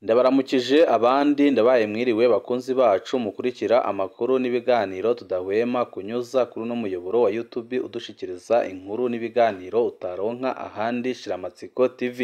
Ndabaramukije abandi ndabaye mwiriwe bakunzi bacu mukurikira amakuru n'ibiganiro tudahwema kunyuza kuri uno muyoboro wa YouTube udushikiriza inkuru n'ibiganiro utaronka ahandi. Shiramatsiko TV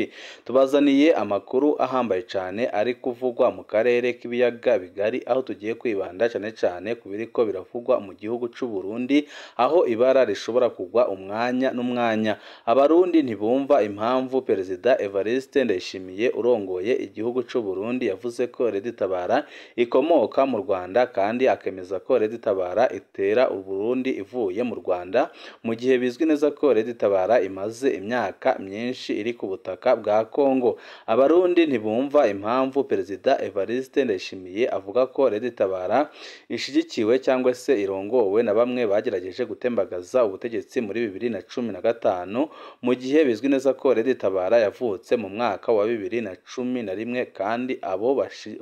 tubazaniye amakuru ahambaye cyane ari kuvugwa mu karere k'ibiyaga bigari, aho tugiye kwibanda cyane cyane ku biriko biravugwa mu gihugu c'u Burundi, aho ibara rishobora kugwa umwanya n'umwanya. Abarundi ntibumva impamvu Perezida Evariste Ndayishimiye urongoye igihugu c'u Burundi yavuze ko RED-Tabara ikomoka mu Rwanda, kandi akemeza ko RED-Tabara itera u Burundi ivuye mu Rwanda, mu gihe bizwi neza ko RED-Tabara imaze imyaka myinshi iri ku butaka bwa Kongo. Abarundi ntibumva impamvu Perezida Evariste Ndayishimiye avuga ko RED-Tabara ishigikiwe cyangwa se irongowe na bamwe bagerageje gutembagaza ubutegetsi muri 2015, mu gihe bizwi neza ko RED-Tabara yavutse mu mwaka wa 2011, kandi abo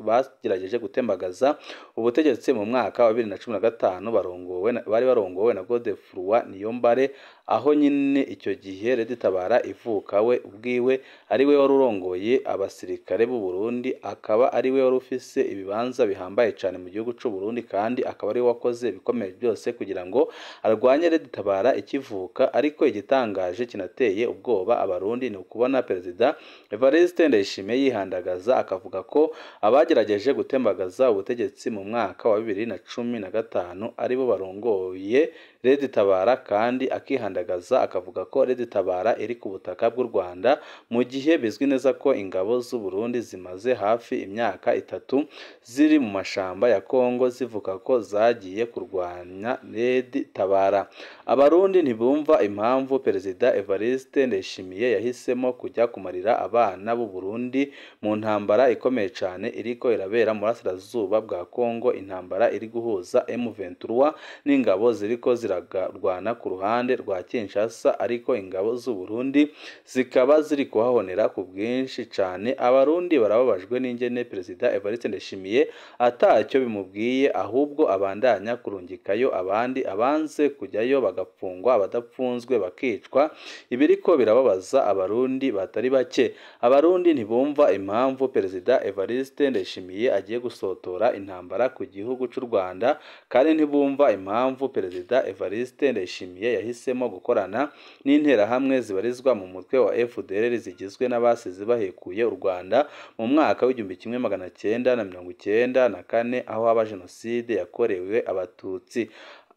bagerageje gutembagaza ubutegetsi mu mwaka wa 2015 bari barongowe na Godefroid Niyombare, aho nyine icyo gihe RED-Tabara ivuka we ubwiwe ari we wari urongoye abasirikare b'u Burundi, akaba ari we wari ufise ibibanza bihambaye cyane mu gihugu c'u Burundi, kandi akaba ari we wakoze ibikomeye byose kugira ngo arwanye RED-Tabara ikivuka. Ariko igitangaje kinateye ubwoba Abarundi ni ukubona Perezida Evariste Ndayishimiye yihandagaza akavuga ko abagerageje gutembagaza ubutegetsi mu mwaka wa 2015 aribo barongoye RED-Tabara, kandi akihandagaza akavuga ko RED-Tabara iri ku butaka bw'u Rwanda, mu gihe bizwi neza ko ingabo z'u Burundi zimaze hafi imyaka 3 ziri mu mashamba ya Kongo zivuga ko zagiye kurwanya RED-Tabara. Abarundi ntibumva impamvu Perezida Evariste Ndayishimiye yahisemo kujya kumarira abana b'u Burundi mu ntambara ikomeye cyane iriko irabera mu burasirazuba bwa Kongo, intambara iri guhuza M23 n'ingabo ziriko zirarwana ku ruhande rwa Kinshasa, ariko ingabo z'u Burundi zikaba ziri kuhahonera ku bwinshi cyane. Abarundi barababajwe n'ingene Perezida Evariste Ndayishimiye atacyo bimubwiye, ahubwo abandanya kurungikayo abandi, abanze kujyayo bagapfungwa, abadapfunzwe bakicwa. Ibiriko birababaza Abarundi batari bake. Abarundi ntibumva impamvu Perezida Evariste Ndayishimiye agiye gusotora intambara ku gihugu c'u Rwanda, kandi ntibumva impamvu Perezida Evariste Ndayishimiye yahisemo gukorana n'interahamwe zibarizwa mu mutwe wa FDLR zigizwe n'abasize bahekuye u Rwanda mu mwaka w'1994, aho haba jenoside yakorewe Abatutsi.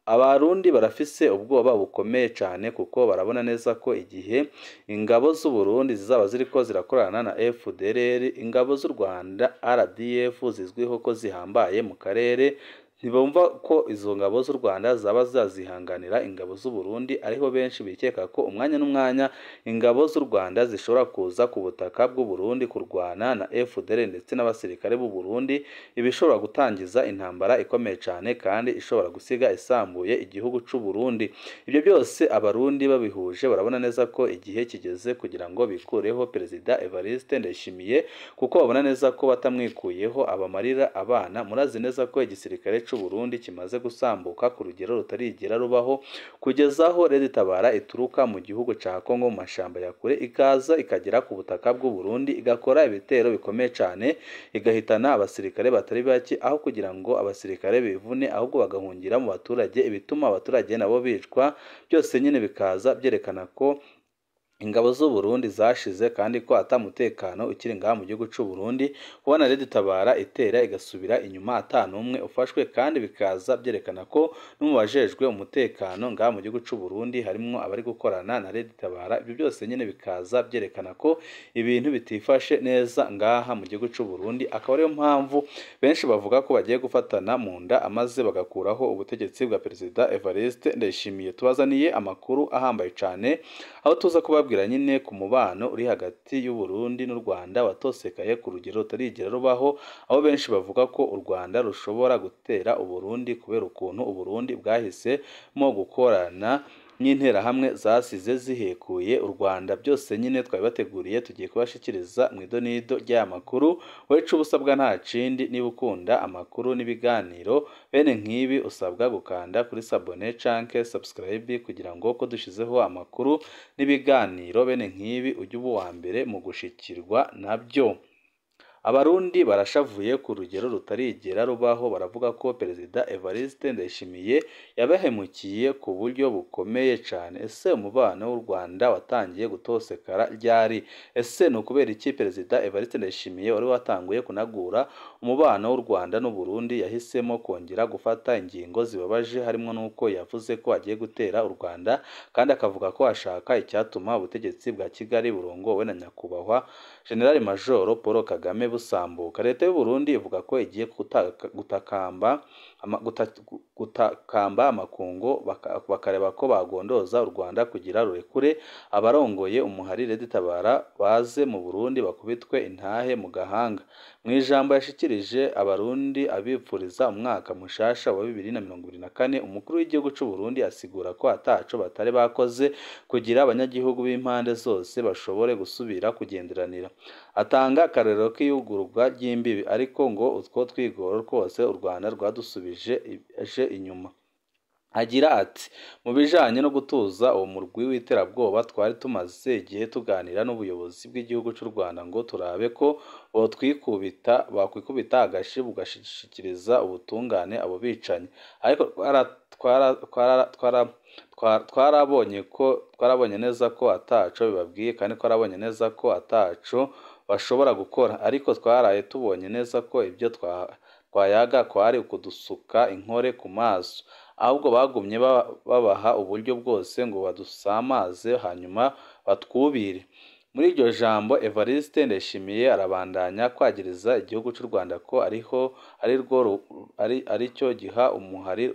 Abarundi barafise ubwoba bukomeye cyane, kuko barabona neza ko igihe ingabo z'u Burundi zizaba ziriko zirakorana na FDLR, ingabo z'u Rwanda RDF zizwiho ko zihambaye mu karere, ntibumva ko izo ngabo z'u Rwanda zaba zazihanganira ingabo z'u Burundi. Ariho benshi bikeka ko umwanya n'umwanya ingabo z'u Rwanda zishobora kuza ku butaka bw'u Burundi kurwana na FDLR ndetse n'abasirikare b'u Burundi, ibishobora gutangiza intambara ikomeye cyane kandi ishobora gusiga isambuye igihugu c'u Burundi. Ibyo byose Abarundi babihuje barabona neza ko igihe kigeze kugira ngo bikureho Perezida Evariste Ndayishimiye, kuko babona neza ko batamwikuyeho abamarira abana. Murazi neza ko igisirikare c'u Burundi kimaze gusambuka ku rugero rutarigera rubaho, kugeza aho RED-Tabara ituruka mu gihugu ca Kongo mu mashamba ya kure ikaza ikagera ku butaka bw'u Burundi, igakora ibitero bikomeye cyane, igahitana abasirikare batari bake, aho kugira ngo abasirikare bivune ahubwo bagahungira mu baturage, ibituma abaturage nabo bicwa. Byose nyine bikaza byerekana ko ingabo z'u Burundi zashize, kandi ko ata mutekano ukiri ngaha mu gihugu c'u Burundi. Kubona RED-Tabara itera igasubira inyuma ata n'umwe ufashwe, kandi bikaza byerekana ko no mu bajejwe umutekano ngaha mu gihugu c'u Burundi harimwo abari gukorana na RED-Tabara. Ibyo byose nyine bikaza byerekana ko ibintu bitifashe neza ngaha mu gihugu c'u Burundi, akaba ariyo mpamvu benshi bavuga ko bagiye gufatana mu nda amaze bagakuraho ubutegetsi bwa Perezida Evariste Ndayishimiye. Tubazaniye amakuru ahambaye cyane, aho tuza kubabwira nyine ku mubano uri hagati y'u Burundi n'u Rwanda watosekaye ku rugero rutarigera rubaho, aho benshi bavuga ko u Rwanda rushobora gutera u Burundi kubera ukuntu u Burundi bwahisemo gukorana n'interahamwe zasize zihekuye u Rwanda. Byose nyine twabibateguriye, tugiye kubashikiriza mu idonido ry'aya makuru. Wecu ubusabwa nta kindi, niba ukunda amakuru n'ibiganiro bene nk'ibi usabwa gukanda kuri sabone canke subscribe kugira ngo ko dushizeho amakuru n'ibiganiro bene nk'ibi ujye uba uwa mbere mu gushikirwa nabyo. Abarundi barashavuye ku rugero rutarigera rubaho, baravuga ko Perezida Evariste Ndayishimiye yabahemukiye ku buryo bukomeye cane. Ese umubano w'u Rwanda watangiye gutosekara ryari? Ese ni ukubera iki Perezida Evariste Ndayishimiye wari watanguye kunagura umubano w'u Rwanda n'u Burundi yahisemo kongera gufata ingingo zibabaje, harimo n'uko yavuze ko agiye gutera u Rwanda, kandi akavuga ko ashaka icyatuma ubutegetsi bwa Kigali burongowe na Nyakubahwa General Major Paul Kagame busambuka. Leta y'u Burundi ivuga ko igiye gutakamba amakungu bakareba ko bagondoza u Rwanda kugira rurekure abarongoye umuhari Red Tabara baze mu Burundi bakubitwe intahe mu gahanga. Mu ijambo yashikirije Abarundi abipfuriza umwaka mushasha wa 2024, umukuru w'igihugu c'u Burundi asigura ko ataco batari bakoze kugira abanyagihugu b'impande zose bashobore gusubira kugenderanira. Atanga akarorero k'iyugururwa ry'imbibi, ariko ngo utwo twigoro twose u Rwanda rwadusubije inyuma. Agira ati: mu bijanye no gutuza uwo murwi w'iterabwoba twari tumaze igihe tuganira n'ubuyobozi bw'igihugu c'u Rwanda ngo turabe ko bakwikubita agashi bugashikiriza ubutungane abo bicanyi, ariko twarabonye neza ko ataco bibabwiye, kandi twarabonye neza ko ataco bashobora gukora, ariko twaraye tubonye neza ko ibyo twayaga kwari ukudusuka inkore ku maso, ahubwo bagumye babaha uburyo bwose ngo badusamaze hanyuma batwubire. Muri iryo jambo Evariste Ndayishimiye arabandanya kwagiriza igihugu c'u Rwanda ko ariho aricyo giha umuhari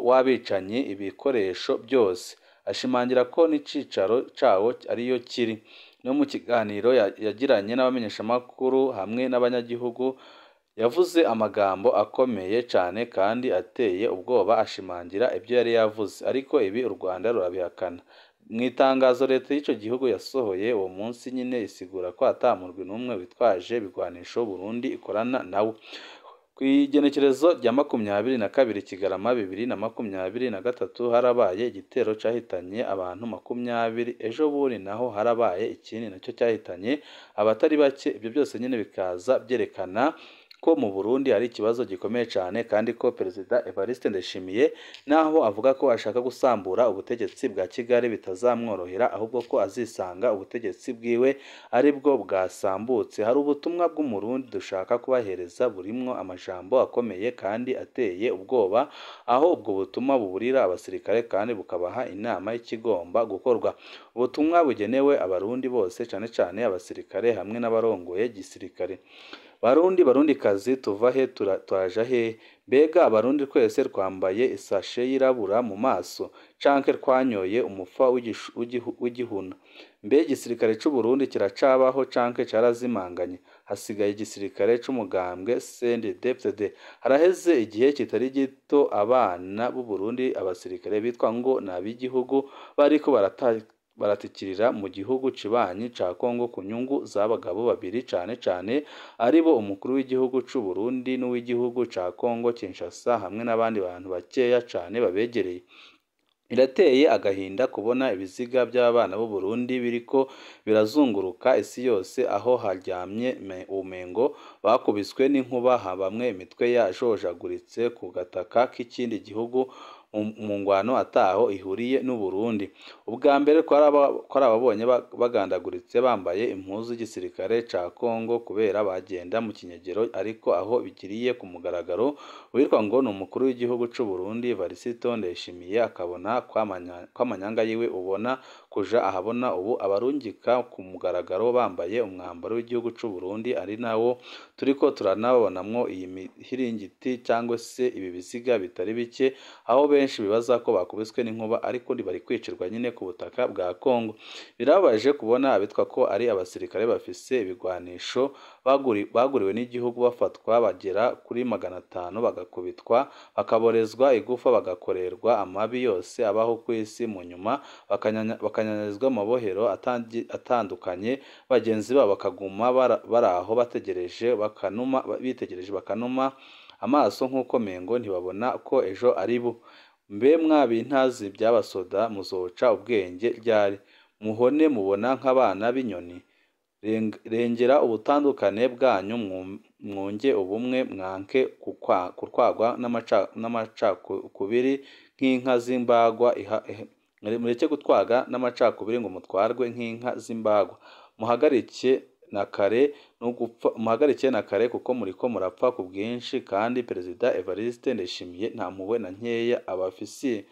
w'abicanyi ibikoresho byose, ashimangira ko n'icicaro cawo ariyo kiri. No mu kiganiro yagiranye n'abamenyeshamakuru hamwe n'abanyagihugu yavuze amagambo akomeye cane kandi ateye ubwoba, ashimangira ibyo yari yavuze, ariko ibi u Rwanda rurabihakana. Mu itangazo leta y'ico gihugu yasohoye uwo munsi nyine isigura ko ata murwi n'umwe witwaje ibigwanisho Burundi ikorana nawo. Kw'igenekerezo rya 22 Kigarama 2023 harabaye igitero cahitanye abantu 20, ejo bundi naho harabaye ikindi nacyo cyahitanye abatari bake. Ibyo byose nyine bikaza byerekana ko mu Burundi hari ikibazo gikomeye cyane, kandi ko Perezida Evariste Ndayishimiye naho avuga ko ashaka gusambura ubutegetsi bwa Kigali bitazamworohera, ahubwo ko azisanga ubutegetsi bwiwe aribwo bwasambutse. Hari ubutumwa bw'Umurundi dushaka kubahereza burimwo amajambo akomeye kandi ateye ubwoba, aho ubwo butumwa buburira abasirikare kandi bukabaha inama y'ikigomba gukorwa. Ubutumwa bugenewe Abarundi bose, cyane cyane abasirikare hamwe n'abarongoye gisirikare. Barundi Barundikazi, tuva he turaja he? Mbega Abarundi twese twambaye isashe yirabura mu maso canke twanyoye umufa w'igihuna? Mbe igisirikare c'u Burundi kiracabaho canke carazimanganye? Hasigaye igisirikare c'umugambwe CNDD-FDD. Haraheze igihe kitari gito abana b'u Burundi, abasirikare bitwa ngo ni ab'igihugu, bariko baratikirira mu gihugu cibanyi ca Kongo ku nyungu z'abagabo babiri, cane cane aribo umukuru w'igihugu c'u Burundi n'uw'igihugu ca Kongo Kinshasa, hamwe n'abandi bantu bakeya cane babegereye. Birateye agahinda kubona ibiziga by'abana b'u Burundi biriko birazunguruka isi yose, aho haryamye umengo bakubiswe n'inkuba, bamwe imitwe yajojaguritse ku gataka k'ikindi gihugu mu ngwano ataho ihuriye n'u Burundi. Ubwa mbere twarababonye bagandaguritse bambaye impuzu y'igisirikare ca Kongo kubera bagenda mu kinyegero, ariko aho bigiriye ku mugaragaro uwitwa ngo ni umukuru w'igihugu c'u Burundi Evariste Ndayishimiye akabona kw'amanyanga yiwe ubona kuja ahabona, ubu abarungika ku mugaragaro bambaye umwambaro w'igihugu c'u Burundi, ari nawo turiko turanabonamwo iyi mihiringiti cyangwa se ibi biziga bitari bike, aho benshi bibaza ko bakubiswe n'inkuba, ariko bari kwicirwa nyine ku butaka bwa Kongo. Birababaje kubona abitwa ko ari abasirikare bafise ibigwanisho baguriwe n'igihugu bafatwa bagera kuri 500, bagakubitwa, bakaborezwa igufa, bagakorerwa amabi yose abaho ku isi, mu nyuma bakanyanyarizwa mu mabohero atandukanye, bagenzi babo bakaguma baraho bategereje bakanuma, bitegereje bakanuma amaso nk'uko mengo ntibabona ko ejo ari bo. Mbe mwabintazi by'abasoda muzoca ubwenge ryari? Muhone mubona nk'abana b'inyoni? Rengera ubutandukane bwanyu, mwunge ubumwe, mwanke kurwagwa n'amacakubiri nk'inka z'imbagwa, mureke gutwaga n'amacakubiri ngo mutwarwe nk'inka z'imbagwa. Muhagarike na kare muhagarike na kare kuko muriko murapfa ku bwinshi, kandi Perezida Evariste Ndayishimiye nta mpuhwe na nkeya abafisiye.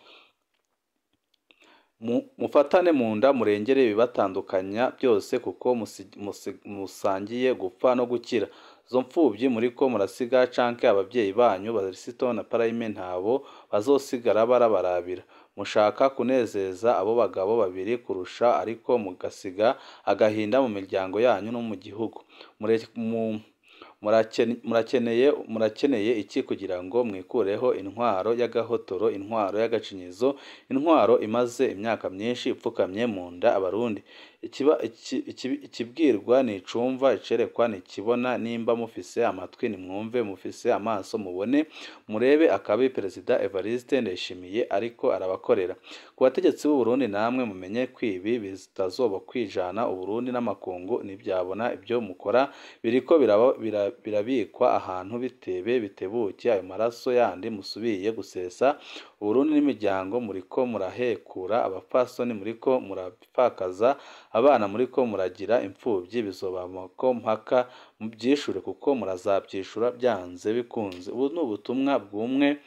Mufatane mu nda, murengere ibibatandukanya byose, kuko musangiye gupfa no gukira. Izo mfubyi muriko murasiga canke abavyeyi banyu Barisito na Parayime ntabo bazosigara barabarabira. Mushaka kunezeza abo bagabo babiri kurusha, ariko mugasiga agahinda mu miryango yanyu no mu gihugu. Murakeneye iki kugira ngo mwikureho intwaro y'agahotoro, intwaro y'agacinyizo, intwaro imaze imyaka myinshi ipfukamye mu nda Abarundi? Ikibwirwa nticumva, icerekwa ntikibona. Nimba mufise amatwi nimwumve, mufise amaso mubone, murebe akabi Perezida Evariste Ndayishimiye ariko arabakorera. Ku bategetsi b'u Burundi namwe mumenye ko ibi bitazoba kwijana Uburundi n'amakungu ntibyabona ibyo mukora biriko birabikwa ahantu bitebe bitebuke. Ayo maraso yandi musubiye gusesa Uburundi n'imiryango, muriko murahekura abapfasoni, muriko murapfakaza abana, muriko muragira imfubyi, bizobamako mpaka mubyishure, kuko murazabyishura byanze bikunze. Ubu ni ubutumwa bw'umwe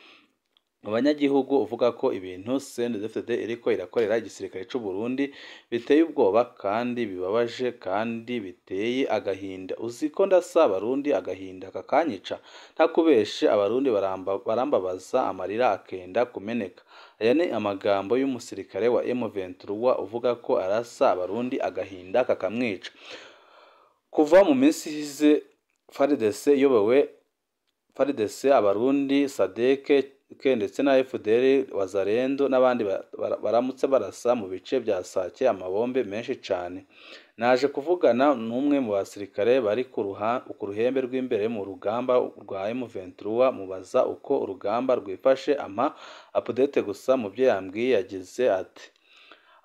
mu banyagihugu uvuga ko ibintu CNDD-FDD iriko irakorera igisirikare c'u Burundi biteye ubwoba kandi bibabaje kandi biteye agahinda. Uzi ko ndasa Abarundi agahinda kakanyica, ntakubeshe Abarundi barambabaza amarira akenda kumeneka. Aya ni amagambo y'umusirikare wa M23 uvuga ko arasa Abarundi agahinda kakamwica. Kuva mu minsi iheze FARDC iyobowe FARDC, Abarundi, SADC ndetse na FDL, Wazalendo n'abandi baramutse barasa mu bice bya Sake amabombe menshi cane. Naje kuvugana n'umwe mu basirikare bari ku ruhembe rw'imbere mu rugamba rwa M23, mubaza uko urugamba rwifashe, ampa update gusa mu byo yambwiye yagize ati: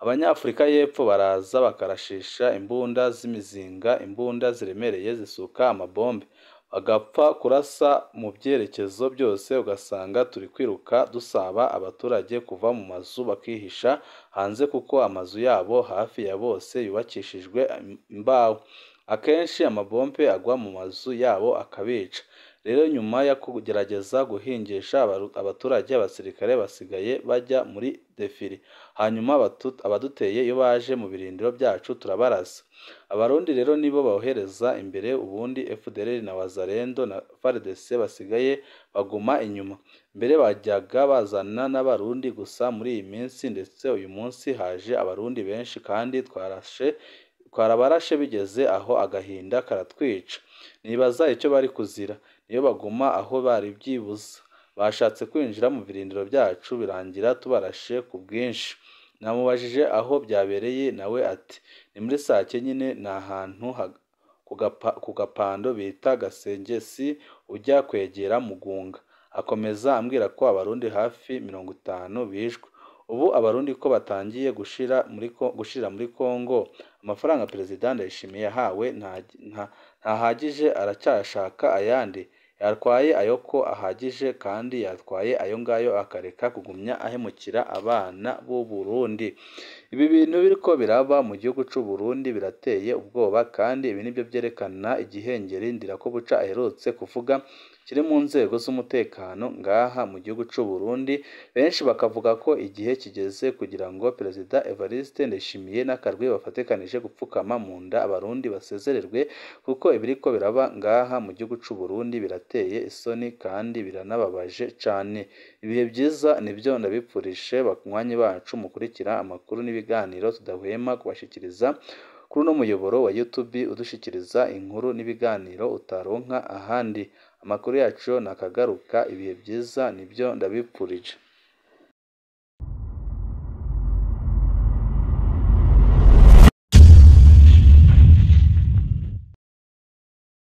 Abanyafurika y'Epfo baraza bakarashisha imbunda z'imizinga, imbunda ziremereye zisuka amabombe, bagapfa kurasa mu byerekezo byose, ugasanga turi kwiruka dusaba abaturage kuva mu mazu bakihisha hanze, kuko amazu yabo hafi ya bose yubakishijwe imbaho. Akenshi amabombe agwa mu mazu yabo akabica. Rero nyuma yo kugerageza guhingisha abaturage, abasirikare basigaye bajya muri defile, hanyuma abaduteye iyo baje mu birindiro byacu turabarasa. Abarundi rero nibo bohereza imbere, ubundi FDLR na Wazalendo na FARDC basigaye baguma inyuma. Mbere bajyaga bazana n'Abarundi gusa, muri iyi minsi ndetse uyu munsi haje Abarundi benshi kandi twarabarashe bigeze aho agahinda karatwica. Nibaza icyo bari kuzira, niyo baguma aho bari byibuza. Bashatse kwinjira mu birindiro byacu birangira tubarashe ku bwinshi. Namubajije aho byabereye, nawe ati ni muri Sake nyine, ni ahantu ku gapando bita Gasengesi ujya kwegera Mugunga. Akomeza ambwira ko Abarundi hafi 50 bishwe. Ubu Abarundi ko batangiye gushira muri Kongo, amafaranga Perezida Ndayishimiye yahawe ntahagije, aracyashaka ayandi. Yatwaye ayo ko ahagije, kandi yatwaye ayo ngayo akareka kugumya ahemukira abana b'u Burundi. Ibi bintu biriko biraba mu gihugu c'u Burundi birateye ubwoba, kandi ibi nibyo byerekana igihengeri Ndirakobuca aherutse kuvuga kiri mu nzego z'umutekano ngaha mu gihugu c'u Burundi. Benshi bakavuga ko igihe kigeze kugira ngo Perezida Evariste Ndayishimiye n'akarwi bafatikanije gupfukama mu nda Abarundi basezererwe, kuko ibiriko biraba ngaha mu gihugu c'u Burundi birateye isoni kandi biranababaje cane. Ibihe byiza nibyo ndabipfurishe banywanyi bacu mukurikira amakuru n'ibiganiro tudahwema kubashikiriza kuri uno muyoboro wa YouTube udushikiriza inkuru n'ibiganiro utaronka ahandi. Amakuru yacu nakagaruka. Ibihe byiza nibyo ndabipfurije.